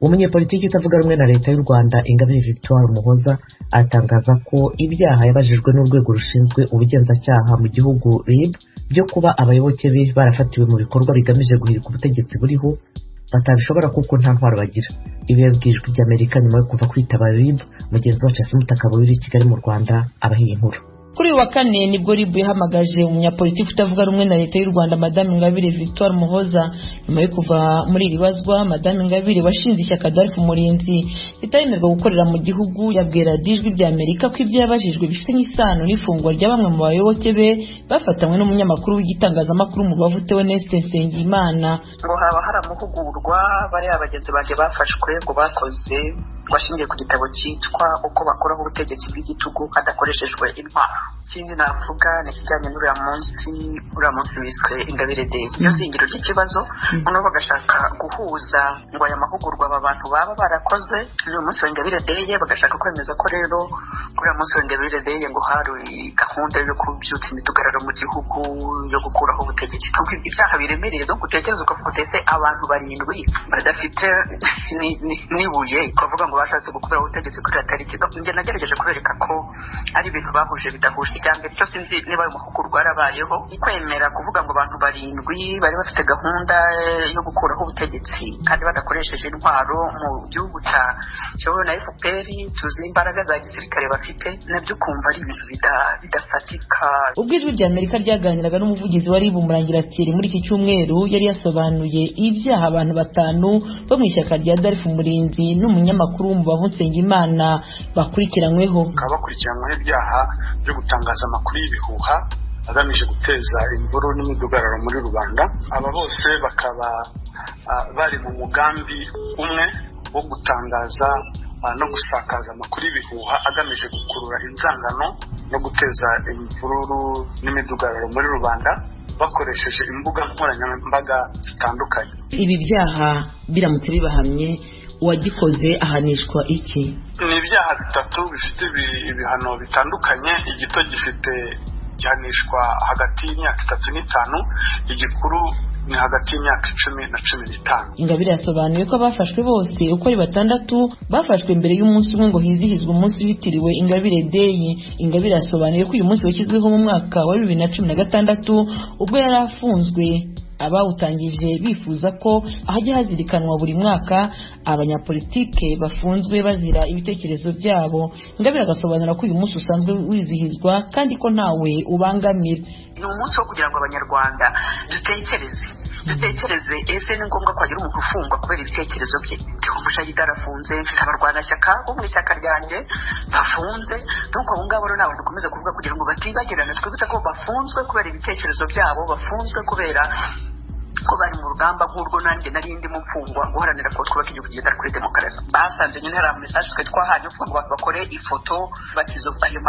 Umunyepolitiki utavuga rumwe na Leta y'u Rwanda, Ingabire Victoire Umuhoza, atangaza ko ibyaha yabajijwe n'urwego rushinzwe ubugenzacyaha mu gihugu, RIB, byo kuba abayoboke be barafatiwe mu bikorwa bigamije guhirika ubutegetsi buriho batabishobora kuko nta ntwaro bagira. Ibi yabwiye Ijwi ry'Amerika nyuma yo kuva kwitaba RIB. Mugenzi wacu Asumta Kaboyi uri i Kigali mu Rwanda abahiye inkuru. Kuri uyu wa kane nibwo RIB yahamagaje umunyapolitiki utavuga rumwe na Leta y'u Rwanda, Madame Ingabire Victoire Muhoza. Nyuma yo kuva muri iri bazwa, Madame Ingabire washinze ishyaka DALFA Umurinzi ritaremerwa gukorera mu gihugu, yabwiye Radiyo Ijwi rya Amerika ko ibyo yabajijwe bifitanye isano n'ifungwa rya bamwe mu bayoboke be bafatanywe n'umunyamakuru w'igitangazamakuru Umubavu, Theoneste Nsengimana. Ngo haba hari amahugurwa bariya bagenzi banjye bafashwe ngo bakoze, washingiye ku gitabo cyitwa "Uko bakuraho ubutegetsi bw'igitugu hadakoreshejwe intwaro". Ikindi navuga ni ikijyanye n'uriya munsi, uriya munsi wiswe Ingabire Day. Iyo zingiro ry'ikibazo, noneho bagashaka guhuza ngo aya mahugurwa aba bantu baba barakoze n'uyu munsi wa Ingabire Day, bagashaka kwemeza ko rero kuri uriya munsi wa Ingabire Day ngo hari gahunda yo kubyutsa imidugararo mu gihugu, yo gukuraho ubutegetsi. Ibyaha biremereye, donc utekereza ukavuga utese abantu barindwi badafite n'ibuye, ukavuga ngo bashatse gukuraho ubutegetsi kuri iriya tariki. Njye nagerageje kubereka ko ari ibintu bahuje bidahuje. Icya mbere cyo, sinzi niba ayo mahugurwa yarabayeho. Kwemera kuvuga ngo abantu barindwi bari bafite gahunda yo gukuraho ubutegetsi kandi badakoresheje intwaro mu gihugu cya kiyobowe na FPR, tuzi imbaraga za gisirikare bafite, nabyo ukumva ari ibintu bidafatika. Ubwo Ijwi rya Amerika ryaganiraga n'umuvugizi wa RIB, Murangira Thierry, muri iki cyumweru, yari yasobanuye ibyaha abantu batanu bo mu ishyaka rya DALFA Umurinzi n'umunyamakuru w'Umubavu Nsengimana bakurikiranyweho. Bakaba bakurikiranyweho ibyaha byo gutangaza amakuru y'ibihuha agamije guteza imvururu n'imidugararo muri rubanda. Aba bose bakaba bari mu mugambi umwe wo gutangaza no gusakaza amakuru y'ibihuha agamije gukurura inzangano no guteza imvururu n'imidugararo muri rubanda bakoresheje imbuga nkoranyambaga zitandukanye. Ibi byaha biramutse bibahamye, uwagikoze ahanishwa iki? Ni ibyaha bitatu bifite ibihano bitandukanye. Igito gifite gihanishwa hagati y'imyaka 3 n'itanu, igikuru ni hagati y'imyaka 10 na 15. Ingabire yasobanuye ko abafashwe bose uko ari batandatu bafashwe mbere y'umunsi umwe ngo hizihizwe umunsi witiriwe Ingabire Day. Ingabire yasobanuye ko uyu munsi washyizweho mu mwaka wa 2016 ubwo yari afunzwe, abawutangije bifuza ko hajya hazirikanwa buri mwaka abanyapolitike bafunzwe bazira ibitekerezo byabo. Ingabire agasobanura ko uyu munsi usanzwe wizihizwa kandi ko ntawe ubangamira. Ni umunsi wo kugira ngo Abanyarwanda dutekereze: ese ni ngombwa ko hagira umuntu ufungwa kubera ibitekerezo bye? Umushayidi arafunze, mfite abarwanashyaka bo mu ishyaka ryanjye bafunze. Donc abo ngabo rero ntabwo dukomeza kuvuga kugira ngo batibagirana, twibutse ko bafunzwe kubera ibitekerezo byabo, bafunzwe kubera ko bari mu rugamba nk'urwo nanjye nari ndimo mfungwa, guharanira ko twubaka igihugu kigendera kuri demokarasi. Basanze nyine hari message twe twahanye uvuga ngo abantu bakore ifoto batizo, ayo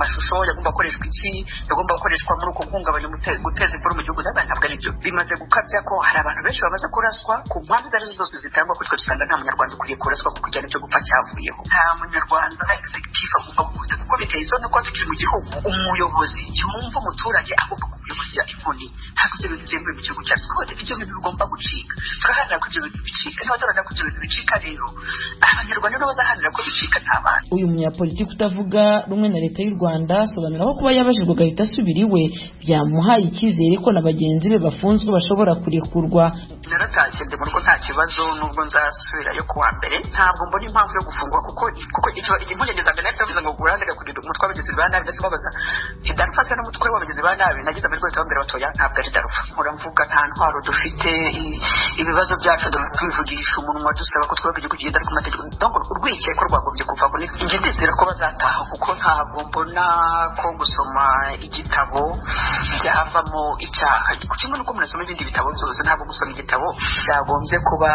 mashusho yagomba gukoreshwa iki? Yagomba gukoreshwa muri uko guhungabanya, guteza imvururu mu gihugu. Ntabwo ari byo. Bimaze gukabya ko hari abantu benshi bamaze kuraswa ku mpamvu izo arizo zose zitangwa kuri twe. Dusanga nta Munyarwanda ukwiye kuraswa kuko igihano cyo gupfa cyavuyeho. Nta Munyarwanda executive agomba gukubita, kuko biteye isoni ko tukiri mu gihugu umuyobozi yumva umuturage agomba kumuyoboza inkoni. Ntabwo ibyo bintu byemewe mu gihugu cyacu rwose. Ibyo bintu bigomba gucika. Turaharanira ko ibyo bintu bicika. Niba duharanira ko ibyo bintu bicika rero, Abanyarwanda nibo bazaharanira ko bicika, nta bandi. Uyu munyapolitiki utavuga rumwe na Leta y'u Rwanda asobanura ko kuba yabajijwe agahita asubira iwe byamuhaye icyizere ko na bagenzi be bafunzwe bashobora kurekurwa. Naratashye, ndi mu rugo, nta kibazo, nubwo nzasubirayo ku wa mbere. Ntabwo mbona impamvu yo gufungwa, kuko impungenge za mbere nari bavuze ngo urandega kugira umutwe w'abagizi ba nabi, ndetse babaza nti: "DALFA se n'umutwe w'abagizi ba nabi?" Nagize amahirwe bahita bambwira batoya, ntabwo ari DALFA. Mpora mvuga, nta ntwaro dufite, ibibazo byacu tubivugisha umunwa, dusaba ko twubaka igihugu kigendera ku mategeko. Donc urwikekwe rwagombye kuvaho. Njye ndizera ko bazataha, kuko ntabwo mbona ko gusoma igitabo byavamo icyaha, kimwe n'uko umuntu asoma ibindi bitabo byose. Ntabwo gusoma igitabo byagombye kuba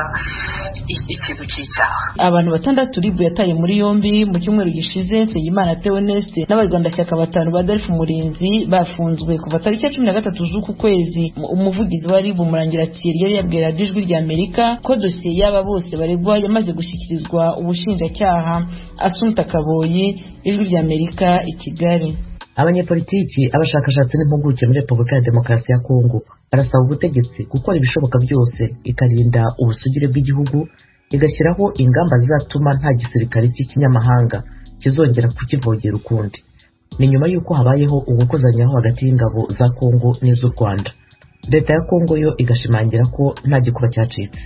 ikintu cy'icyaha. Abantu batandatu RIB yataye muri yombi mu cyumweru gishize, Nsengimana Theoneste n'abarwanashyaka batanu ba DALFA Umurinzi, bafunzwe kuva tariki ya 13 z'uku kwezi. Umuvugizi wa RIB, Murangira Thierry, yari yabwiye Radiyo Ijwi rya Amerika ko dosiye y'aba bose baregwa yamaze gushyikirizwa ubushinjacyaha. Asumta Kaboyi, Ijwi rya Amerika, i Kigali. Abanyepolitiki, abashakashatsi n'impuguke muri Repubulika ya Demokarasi ya Kongo barasaba ubutegetsi gukora ibishoboka byose ikarinda ubusugire bw'igihugu. igashyiraho ingamba zizatuma nta gisirikare cy'ikinyamahanga kizongera kukivogera ukundi. Ni nyuma y'uko habayeho ugukozanyaho hagati y'ingabo za Kongo n'iz'u Rwanda. Leta ya Kongo yo igashimangira ko nta gikuba cyacitse.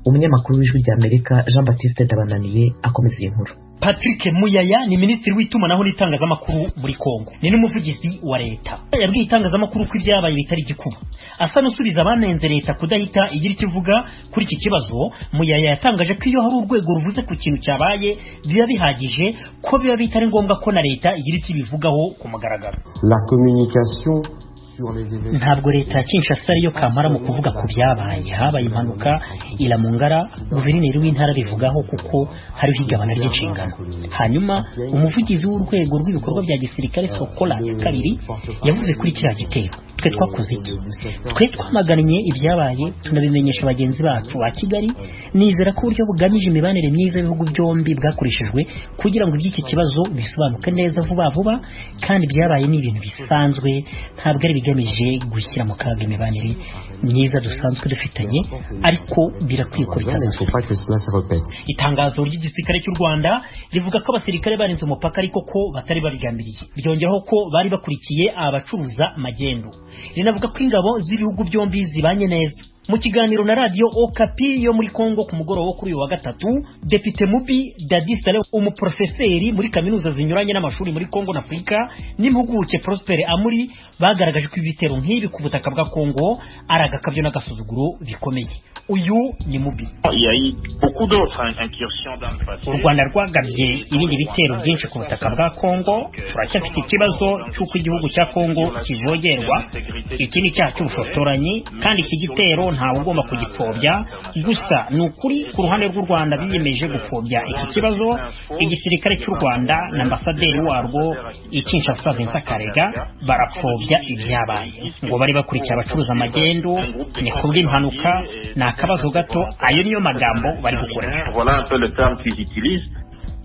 Umunyamakuru w'Ijwi ry'Amerika Jean Baptiste Ndabananiye akomeza iyi nkuru. Patrick Muyaya ni minisitiri w'itumanaho n'itangazamakuru muri Kongo, ni n'umuvugizi wa leta. Yabwiye itangazamakuru ko ibyabaye bitari igikuba, asa n'usubiza abanenze leta kudahita igira icyo ivuga kuri iki kibazo. Muyaya yatangaje ko iyo hari urwego ruvuze ku kintu cyabaye biba bihagije, ko biba bitari ngombwa ko na leta igira icyo ibivugaho ku mugaragaro. La communication sur les événements. Ntabwo leta ya Kinshasa ariyo kamara mu kuvuga ku byabaye. Habaye impanuka iramungara, guverineri w'intara bivugaho kuko hariho igabana ry'inshingano. Hanyuma umuvugizi w'urwego rw'ibikorwa bya gisirikare Sokola ya kabiri yavuze kuri kiriya gitero. Twe twakoze iki? Twe twamagannye ibyabaye, tunabimenyesha bagenzi bacu ba Kigali. Nizera ko uburyo bugamije imibanire myiza y'ibihugu byombi bwakoreshejwe kugira ngo iby'iki kibazo bisobanuke neza vuba vuba, kandi ibyabaye ni ibintu bisanzwe, ntabwo ari ibigamije gushyira mu kaga imibanire myiza dusanzwe dufitanye, ariko birakwiye ko Il ne faut bitazasubira. pas que cela se répète. Itangazo ry'igisirikare cy'u Rwanda rivuga ko abasirikare barenze umupaka ariko ko batari babigambiriye. Ryongeraho ko bari bakurikiye abacuruza magendu. Rinavuga ko ingabo z'ibihugu byombi zibanye neza. Mu kiganiro na radiyo Okapi yo muri Kongo ku mugoroba wo kuri uyu wa gatatu, Depite Mubi Dadi Saleh, umuprofeseri muri kaminuza zinyuranye n'amashuri muri Kongo na Afurika, n'impuguke Prosper Amuri bagaragaje ko ibitero nk'ibi ku butaka bwa Kongo ari agakabyo n'agasuzuguro bikomeye. Uyu ni Mubi. Il y a eu beaucoup d'autres incursions dans le passé. U Rwanda rwagabye ibindi bitero byinshi ku butaka bwa Kongo. Turacyafite ikibazo cy'uko igihugu cya Kongo kivogerwa. Iki ni icyaha cy'ubushotoranyi, kandi iki gitero ntawe ugomba kugipfobya. Gusa ni ukuri, ku ruhande rw'u Rwanda biyemeje gupfobya iki kibazo. Igisirikare cy'u Rwanda na ambasaderi warwo i Kinshasa Vincent Karega barapfobya ibyabaye, ngo bari bakurikiye abacuruza amagendu, ni kubw'impanuka, ni akabazo gato. Ayo niyo magambo bari gukoresha. Voilà un peu le terme qu'ils utilisent.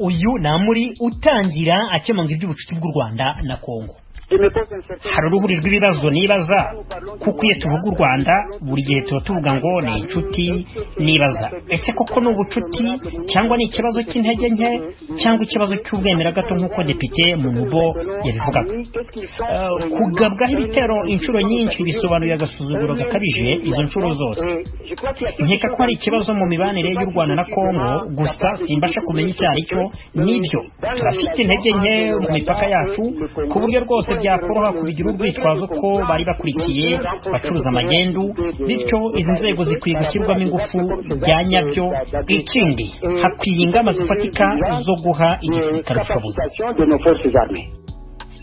Uyu ni Amuri utangira akemanga iby'ubucuti bw'u Rwanda na Kongo. Hari uruhuri rw'ibibazo nibaza, kuko iyo tuvuga u Rwanda buri gihe tuba tuvuga ngo ni inshuti. Nibaza ese koko ni ubucuti, cyangwa ni ikibazo cy'intege nke, cyangwa ikibazo cy'ubwemera gato nk'uko Depite Munubo yabivugaga. Kugabwaho ibitero inshuro nyinshi bisobanuye agasuzuguro gakabije izo nshuro zose. Nkeka ko hari ikibazo mu mibanire y'u Rwanda na Kongo, gusa simbasha kumenya icyo ari cyo. Nibyo, turafite intege nke mu mipaka yacu, ku buryo rwose byakoroha kubigira urwitwazo ko bari bakurikiye bacuruza amagendu. Bityo izi nzego zikwiye gushyirwamo ingufu bya nyabyo. Ikindi, hakwiye ingamba zifatika zo guha igisirikare ubushobozi.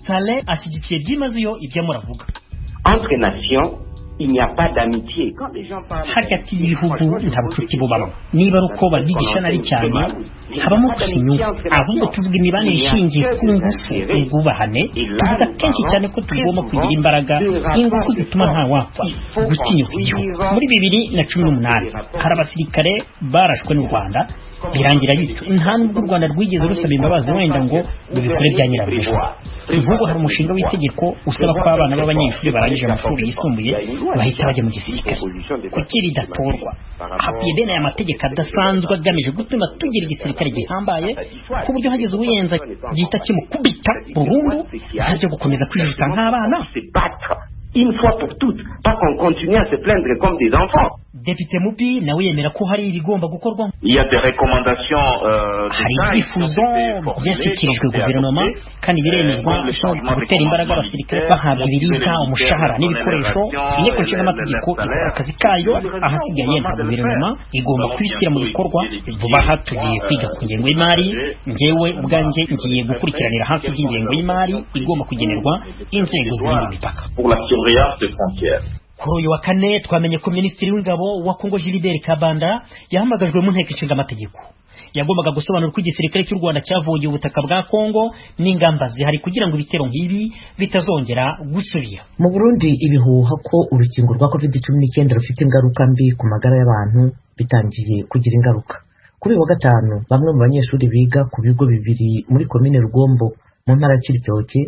Saleh ashyigikiye byimazeyo ibyo muravuga. Entre nations, il n'y a pas d'amitié. Quand les gens parlent, Hagati y'ibihugu nta bucuti bubamo. Niba ari uko babyigisha nabi cyane, habamo gusa inyungu. Ahubwo tuvuga imibanire ishingiye ku ngufu, ubwubahane. Tuvuga kenshi cyane ko tugomba kugira imbaraga, ingufu zituma nta wapfa gutinyuka igihugu. Muri 2018 hari abasirikare barashwe n'u Rwanda, birangira bityo. Nta nubwo u Rwanda rwigeze rusaba imbabazi wenda ngo rubikore bya nyirabwo. Nk'ubu hari umushinga w'itegeko usaba ko abana b'abanyeshuri barangije amashuri yisumbuye bahita bajya mu gisirikare. Kuki ridatorwa? Hakwiye bene aya mategeko adasanzwe agamije gutuma tugira igisirikare gihambaye, ku buryo hagize ubuyenza gihita kimukubita burundu, ntabyo gukomeza kwijuta nk'abana. Se battre une fois pour toutes, pas qu'on continue à se plaindre comme des enfants. Depite Mubi nawe yemera ko hari ibigomba gukorwa. Il y a des recommandations Hari d'État qui ont ibyifuzo été formulées, byashyikirijwe qui ont été guverinoma adoptées. kandi biremezwa, nko gutera imbaraga abasirikare bahabwa ibiribwa, umushahara n'ibikoresho. Inteko nshingamategeko ikora akazi kayo, ahasigaye nka guverinoma igomba kubishyira mu bikorwa. Vuba aha tugiye kwiga ku ngengo y'imari. Njyewe ubwanjye ngiye gukurikiranira hafi iby'ingengo y'imari igomba kugenerwa inzego zirinda imipaka. Pour la surveillance des frontières. Kuri uyu wa kane twamenye ko minisitiri w'ingabo wa Kongo Gilbert Kabanda yahamagajwe mu nteko ishinga amategeko. Yagombaga gusobanura uko igisirikare cy'u Rwanda cyavogeye ubutaka bwa Kongo n'ingamba zihari kugira ngo ibitero nk'ibi bitazongera gusubira. Mu Burundi, ibihuha ko urukingo rwa COVID-19 rufite ingaruka mbi ku magara y'abantu bitangiye kugira ingaruka. Kuri uyu wa gatanu, bamwe mu banyeshuri biga ku bigo bibiri muri komine Rugombo mu ntara ya Cibitoke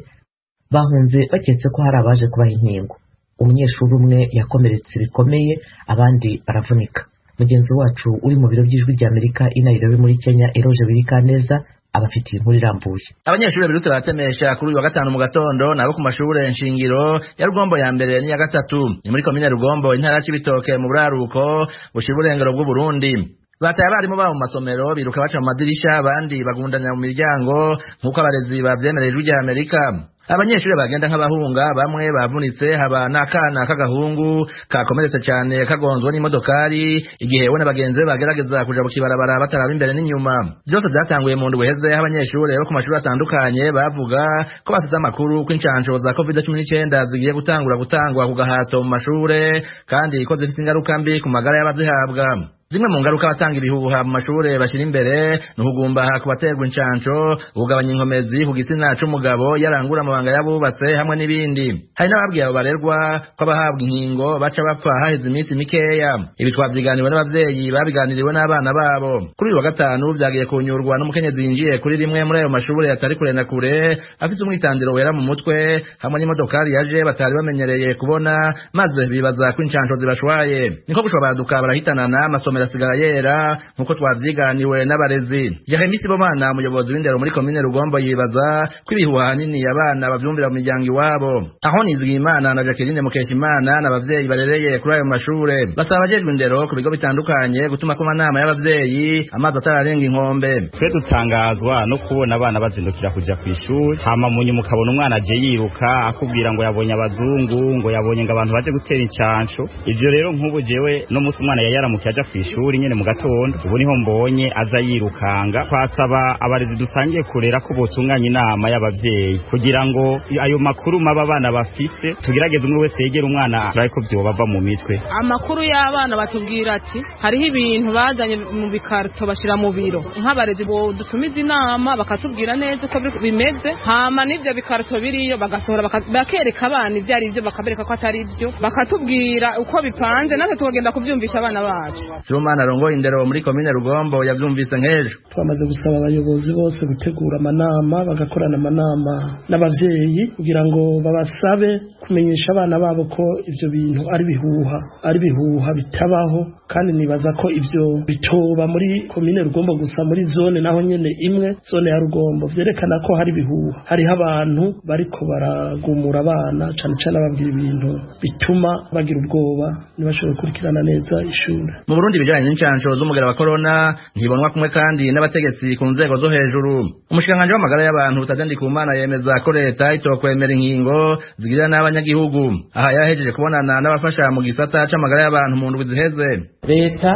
bahunze baketse ko hari abaje kubaha inkingo. Umunyeshuri umwe yakomeretse bikomeye, abandi baravunika. Mugenzi wacu uri mu biro by'Ijwi ry'Amerika i Nairobi muri Kenya, Eroge Birikaneza, abafitiye inkuru irambuye. Abanyeshuri birutse baratemesha kuri uyu wa gatanu mu gatondo nabo ku mashure nshingiro ya Rugombo ya mbere n'iya gatatu, ni muri komine Rugombo, intara ya Cibitoke, mu buraruko bushira uburengero bw'u Burundi. Bataye abarimu babo mu masomero, biruka baca mu madirisha, abandi bagundanira mu miryango, nk'uko abarezi bavyemereye Ijwi rya Amerika. Abanyeshuri bagenda nk'abahunga, bamwe bavunitse, haba n'akana k'agahungu kakomeretse cyane kagonzwe n'imodokari igihe we na bagenzi be bagerageza kuja mu kibarabara bataraba imbere n'inyuma. Byose byatanguye mu ndwi iheze, aho abanyeshuri bo ku mashuri atandukanye bavuga ko basize amakuru ko incanco za COVID-19 zigiye gutangura gutangwa ku gahato mu mashure, kandi ko zifite ingaruka mbi ku magara y'abazihabwa. Zimwe mu ngaruka abatanga ibihuha mu mashure bashyira imbere ni ukugumbaha ku baterwa incanco, kugabanya inkomezi ku gitsina c'umugabo yarangura amabanga y'abubatse, hamwe n'ibindi. Hari n'ababwiye abo barerwa ko abahabwa inkingo baca bapfa haheze iminsi mikeya. Ibi twavyiganiwe n'abavyeyi babiganiriwe n'abana babo. Kuri uyu wa gatanu vyagiye kunyurwa n'umukenyezi yinjiye kuri rimwe muri ayo mashure atari kure na kure, afise umwitandiro wera mu mutwe hamwe n'imodokari yaje batari bamenyereye kubona, maze bibaza ko incanco zibashwaye. Niko gushobora barahitanana, amasomero asigara yera, nkuko twavyiganiwe n'abarezi. Jeremy Sibomana, umuyobozi w'indero muri komine Rugombo, yibaza ko ibihuha ahanini abana bavyumvira mu miryango iwabo. Aho Nizigiyimana na Jacqueline Mukeshimana n'abavyeyi barereye kuri ayo mashure basaba abajejwe indero ku bigo bitandukanye gutuma ko amanama y'abavyeyi amazi atararenga inkombe. Twe dutangazwa no kubona abana bazindukira kuja kw'ishuri, hama munyuma ukabona umwana aje yiruka akubwira ngo yabonye abazungu, ngo yabonye ngo abantu baje gutera incanco. Ivyo rero nk'ubu jewe no musi umwana yayaramukiye aja kw'ishuri nyene mu gatondo, ubu niho mbonye aza yirukanga. Twasaba abarezi dusangiye kurera ko botunganya inama y'abavyeyi kugira ngo ayo makuru maba abana bafise tugerageze umwe wese yegera umwana turabe ko vyobava mu mitwe. Amakuru y'abana batubwira ati hariho ibintu bazanye mu bikarito bashira mu biro. Nk'abarezi dutumiza inama bakatubwira neza uko bimeze, hama n'ivyo bikarito biriyo bagasohora bakereka abana ivyo ari vyo, bakabereka ko atari vyo, bakatubwira uko bipanze, natwe tukagenda kuvyumvisha abana bacu. Sibomana arongoye indero muri komine Rugombo yavyumvise nk'ejo. Twamaze gusaba abayobozi bose gutegura amanama, bagakorana amanama n'abavyeyi kugira ngo babasabe kumenyesha abana babo ko ivyo bintu ari bihuha, ari bihuha bitabaho. Kandi nibaza ko ivyo bitoba muri komine Rugombo gusa, muri zone naho nyene imwe, zone ya Rugombo, vyerekana ko hari bihuha, hariho abantu bariko baragumura abana, cane cane ababwira ibintu bituma bagira ubwoba ntibashobore gukurikirana neza ishure. Mu Burundi ibijanye n'incanco z'umugera wa corona ntibonwa kumwe kandi n'abategetsi ku nzego zo hejuru. Umushikiranganji w'amagara y'abantu Tade Ndikumana yemeza ko leta itokwemera inkingo zigirira n'abanyagihugu. Aha yahejeje kubonana n'abafasha mu gisata c'amagara y'abantu mu ndwi ziheze. Leta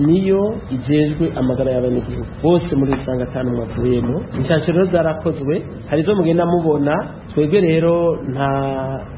niyo ijejwe amagara y'abanyagihugu bose muri rusange, atanu mwavuyemo. Incanco rero zarakozwe, hari izo mugenda mubona. Twebwe rero nta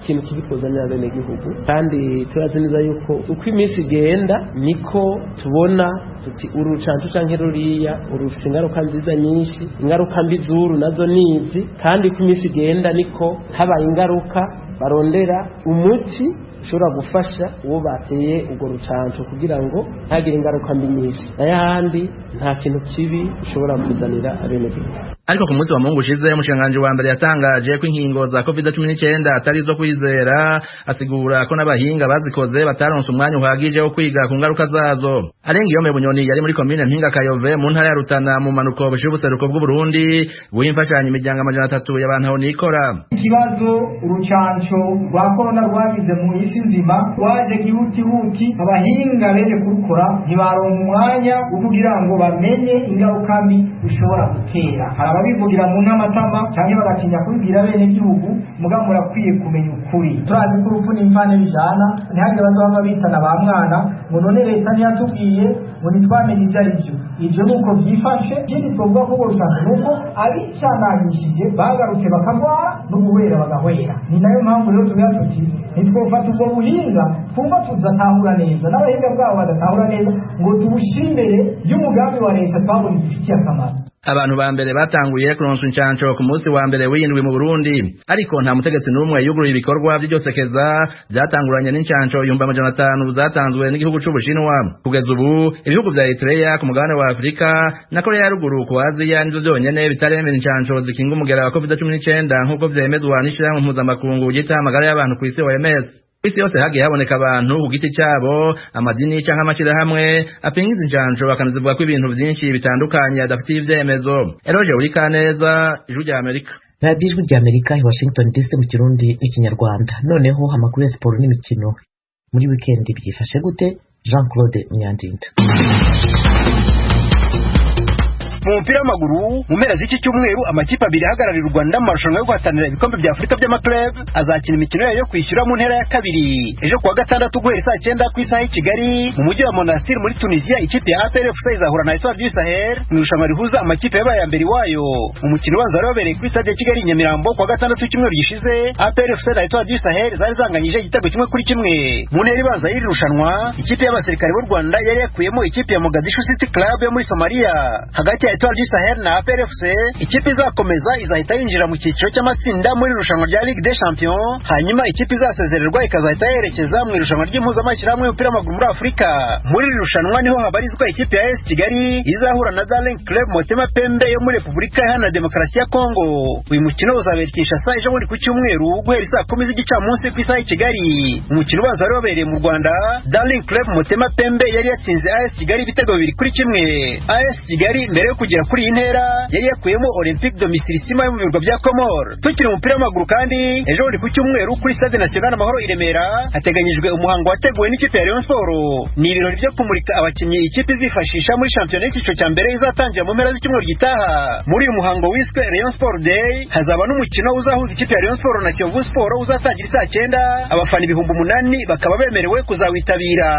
kintu kibi twozanira abenegihugu, kandi turazi neza yuko uko iminsi igenda niko tubona tuti uru rucanco canke ruriya urufise ingaruka nziza nyinshi, ingaruka mbi z'uru nazo nizi. Kandi uko iminsi igenda niko habaye ingaruka, barondera umuti ushobora gufasha uwo bateye urwo rucanco kugira ngo ntagire ingaruka mbi nyinshi. N'ayahandi nta kintu kibi ushobora kuzanira abenegihugu. Ariko ku munsi wa Mungu ushize, umushikiranganji wa mbere yatangaje ko inkingo za COVID-19 atari izo kwizera, asigura ko n'abahinga bazikoze bataronse umwanya uhagije wo kwiga ku ngaruka zazo. Arenga iyo Bunyoni yari muri komine Mpinga Kayove mu ntara ya Rutana mu manuko bushira ubuseruko bw'u Burundi, guha imfashanyo imiryango 300 y'abantu aho nikora. Ikibazo urucanco rwa corona rwagize mu isi nzima rwaje gihutihuti, abahinga bene kurukora ntibaronka umwanya wo kugira ngo bamenye ingaruka mbi rushobora gutera. Ababivugira mu ntamatama canke bagatinya kubibwira bene gihugu, muga murakwiye kumenya ukuri. Turazi ko urupfu n'imvane bijana, ntihagire bazohava bitana ba mwana ngo none leta ntiyatubwiye, ngo ntitwamenye ivyo ari vyo. Ivyo nuko vyifashe. Ikindi twovuga ko urwo rucanco nuko abicanangishije bagarutse bakagwara no guhwera bagahwera. Ni nayo mpamvu rero tugira tuti ntitwofata ubwo buhinga twumva tudatahura neza, n'abahinga bwabo badatahura neza, ngo tubushire imbere y'umugambi wa leta twabonye dufitiye akamaro. Abantu ba mbere batanguye kuronswa incanco ku munsi wa mbere w'indwi mu Burundi, ariko nta mutegetsi n'umwe yuguruye ibikorwa vy'iryosekeza vyatanguranye n'incanco 500,000 zatanzwe n'igihugu c'Ubushinwa. Kugeza ubu ibihugu vya Eritrea ku mugabane wa Afrika na Korea ya ruguru ku Aziya nivyo vyonyene bitaremera incanco zikinga umugera wa COVID-19 nk'uko vyemezwa n'ishirahamwe mpuzamakungu ryita amagara y'abantu kw'isi OMS. Kw'isi yose hagiye haboneka abantu ku giti cyabo, amadini canke amashirahamwe apinga izi ncanco, bakanazivuga ko ibintu vyinshi bitandukanye adafitiye ivyemezo. Eroje Urikaneza, Ijwi rya Amerika. Radiyo Ijwi rya Amerika i Washington DC mu Kirundi n'Ikinyarwanda. Noneho amakuru ya siporo n'imikino muri wikendi byifashe gute? Jean Claude Myandinda. Mu mupira w'amaguru, mu mpera z'iki cyumweru, amakipe abiri ahagararira u Rwanda mu marushanwa yo guhatanira ibikombe bya Afurika by'amaklub azakina imikino yayo yo kwishyura mu ntera ya kabiri. Ejo kuwa gatandatu, guhera saa 9 ku isaha y'i Kigali, mu mujyi wa Monastir muri Tunisia, ikipe ya APR FC izahura na Etoile du Sahel mu irushanwa rihuza amakipe yabaye ya mbere iwayo. Umukino ubanza wari wabereye kuri stade ya Kigali i Nyamirambo kuwa gatandatu w'icyumweru gishize. APR FC na Etoile du Sahel zari zanganyije igitego 1-1. Mu ntera ibanza y'iri rushanwa, ikipe y'abasirikare b'u Rwanda yari yakuyemo ikipe ya Mogadishu City Club yo muri Somalia. Hagati ya Etoile du Sahel na APR FC, ikipe izakomeza izahita yinjira mu cyiciro cy'amatsinda muri irushanwa rya Ligue des Champions, hanyuma ikipe izasezererwa ikazahita yerekeza mu irushanwa ry'impuzamashyirahamwe y'umupira w'amaguru muri Afurika. Muri iri rushanwa niho habarizwa ikipe ya AS Kigali izahura na Darling Club Motema Pembe yo muri Repubulika Iharanira Demokarasi ya Kongo. Uyu mukino uzabera Kinshasa ejo bundi ku cyumweru guhera saa 10 z'igicamunsi ku isaha y'i Kigali. Umukino ubanza wari wabereye mu Rwanda, Darling Club Motema Pembe yari yatsinze AS Kigali ibitego 2-1. AS Kigali mbere yo kugera kuri iyi ntera yari yakuyemo Olympique de Misilisima yo mu birwa bya Comore. Tukiri umupira w'amaguru kandi, ejo bundi ku cyumweru kuri Stade National Amahoro i Remera hateganyijwe umuhango wateguwe n'ikipe ya Rayon Sport. Ni ibirori byo kumurika abakinnyi ikipe izifashisha muri shampiyona y'icyiciro cya mbere izatangira mu mpera z'icyumweru gitaha. Muri uyu muhango wiswe Rayon Sport Day hazaba n'umukino uzahuza ikipe ya Rayon Sport na Kiyovu Sport uzatangira saa 9, abafana 8000 bakaba bemerewe kuzawitabira.